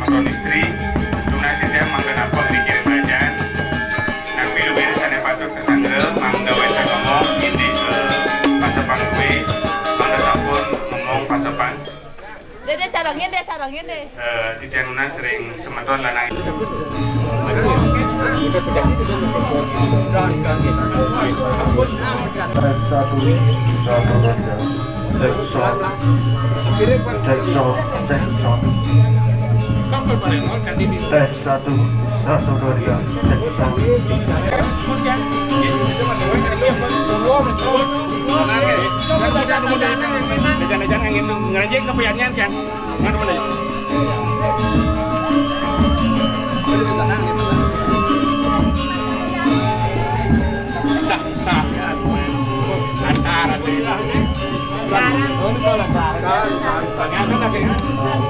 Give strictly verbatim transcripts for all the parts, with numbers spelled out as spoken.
Semeton istri, tunas sida mangga nampek ring kiring kerajaan. Nampi luwih sané patut kasanggra, mangga wénten ngomong indik, eh, pasepan kué, mangga sampun ngomong pasepan. Dédé, sarengin deh, sarengin deh. Eh, titiang nunas ring semeton lanang. Tes satu, satu, dua, tiga. Tes satu, satu, dua, tiga. Tes satu, satu, dua, tiga. Tes satu. Jangan-jangan angin tuh ngeranjing ke piannya, kan? Mana, mana? Dah, sah. Lantaran. Lantaran. Lantaran. Lantaran. Lantaran.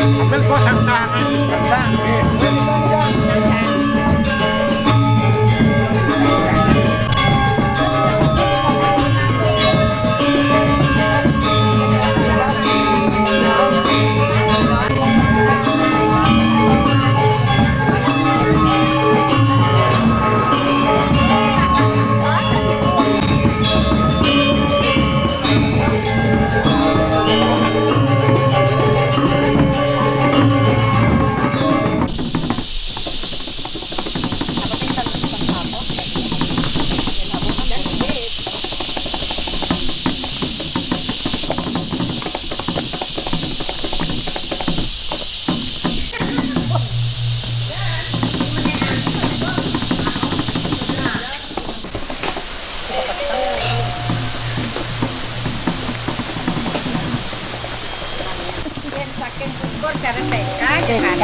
Ambil gua sang-sangan. Sang-sang. Yén saking syukur jare T K, T K.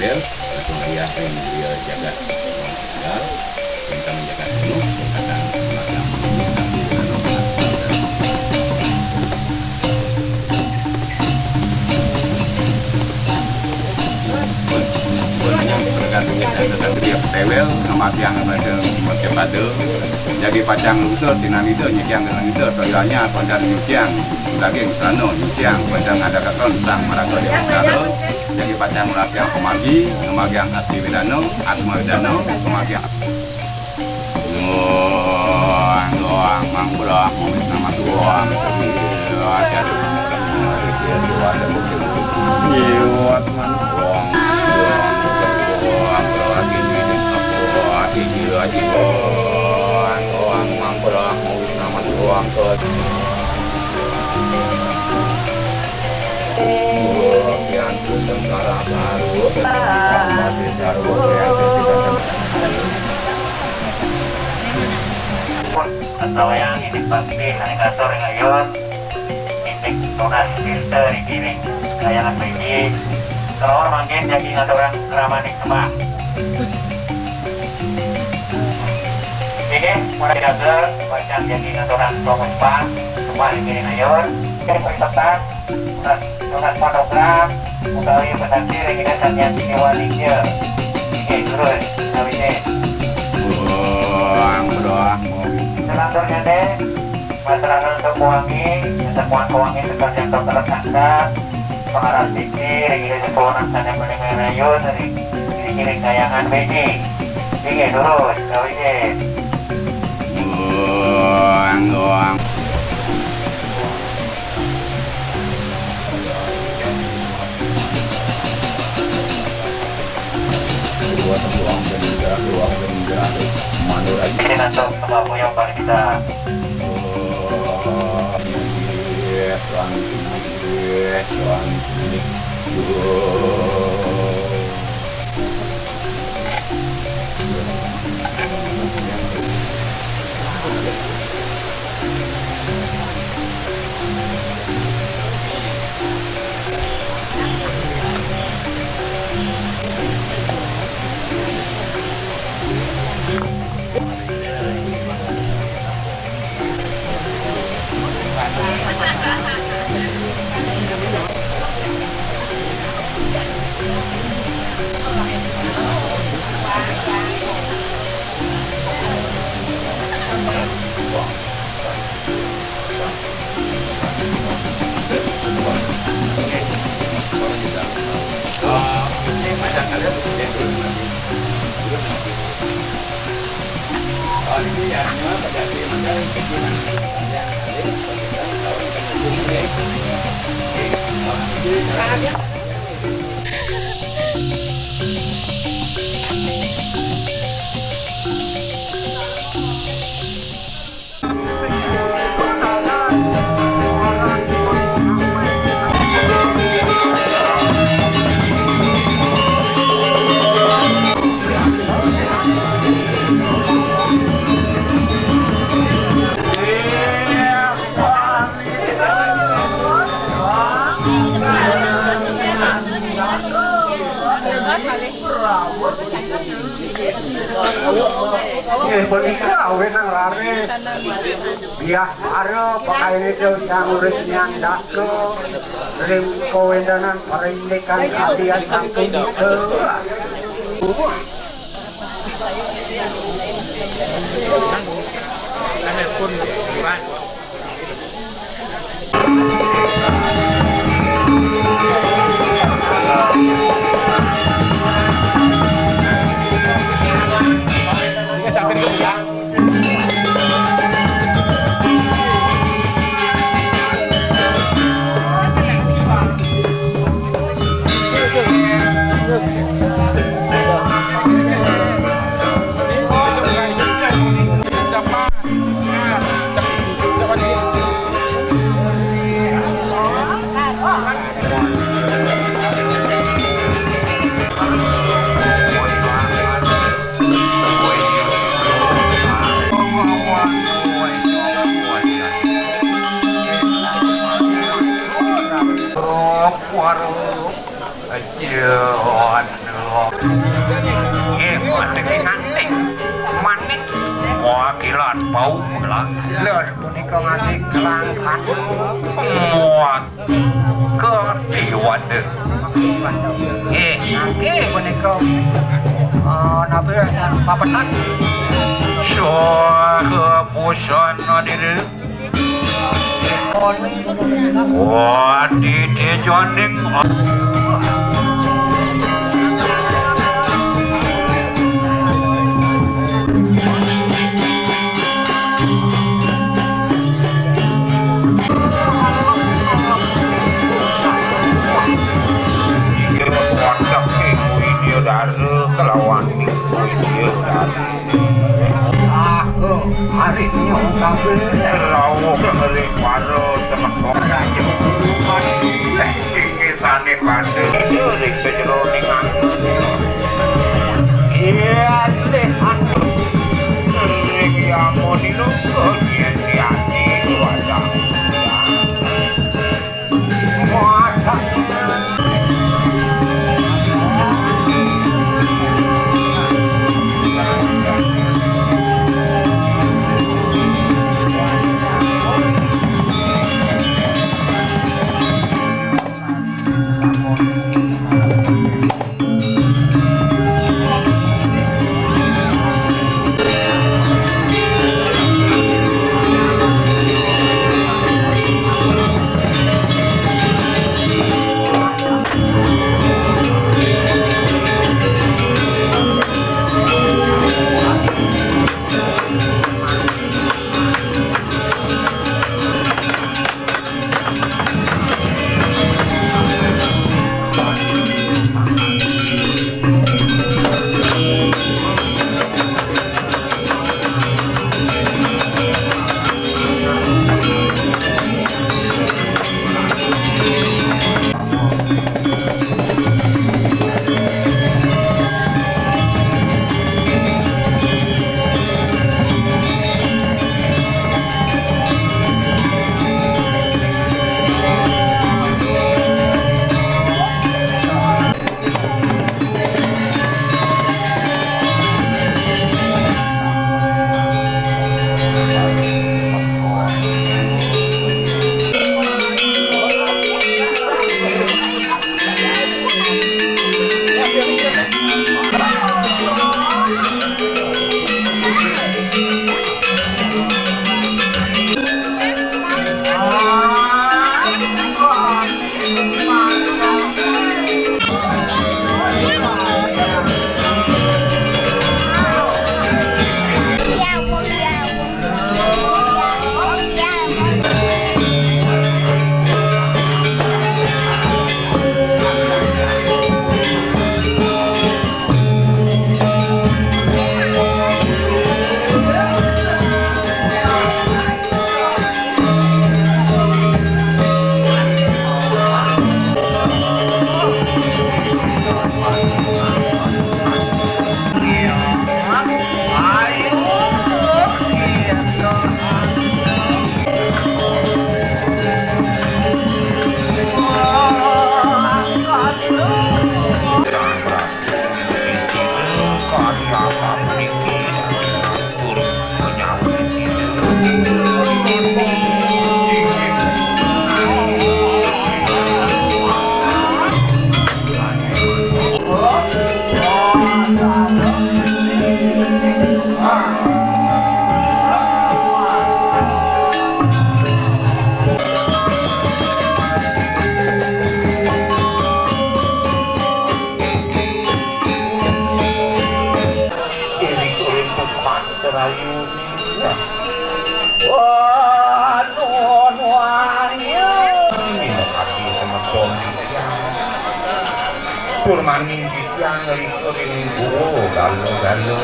Rewel, ratu ayah ring griya jagat tinggal, ingkang jagat penuh, kadang macam Tewel, ngamatiang pada macapada, jagi pacang lusa tinanida, nyikiang tinanida, sadayanya pada nyuciang daging sarana nyuciang, pada ngadakaken sang maraga dewata. Jagi pacang nglatiang pamargi, ngamargiang ati wedana, atma wedana, pamargiang. Nuang, nuang, mangkulah, mawit nama tuang, jiwat man tuang, tuang, tuang, tuang, tuang, mangkulah, mawit nama tuang, Pun atau yang ini pasti naik atur yang ayun, ini tunas filter di kiri, kayangan biji, kalau mangkin jadi ngaturan keramaning sembah. Inggih, mulai dager, pacang jagi ngaturan pangumpan, rumah niki ring ayun, ring parisetan, tunas, tunas monograf, utawi petasil ring Ida Sang Hyang Dewa Ningtya. Inggih, durus, sawise. Buang, buang, buang. Salanturnya deh, Masyarakat untuk wangi, untuk wangi sekalian dokter angkat, pengarah pikir, ini seseorang sana mendengar rayun, ring, ring, ring, kayangan beji. Ini terus, kau ini. Buang, buang. Ini nonton sama aku yang paling kita. Nggih, punika awit nang raris. Biah para pakairita sang urip nyandaka ring kawentenan parindikan kadian sang punika. Waduh. Aduh, aduh. Eh, manik, manik. Manik. Wah, gila, bau lah. Lur, punika nganti kelangkan. Wah, ketiwade. Eh, nggih punika. Eh, napi papetan? Saha busana diri? Wah, di tejaning. Wadah, eh, Widya Dara kelawan Widya Dara. Aku hari nyong kabeh lawuh ngeling para semeton raja. Inggih sane padha ring sajeroning angkut. Iya, teh anu. Ring yamu dino yen diati wajah. Ayo, wah. Wah, nuwun, wah, iya. Minum ati semeton titiang. Tur maning titiang ngrika ring guwa Gala-gala.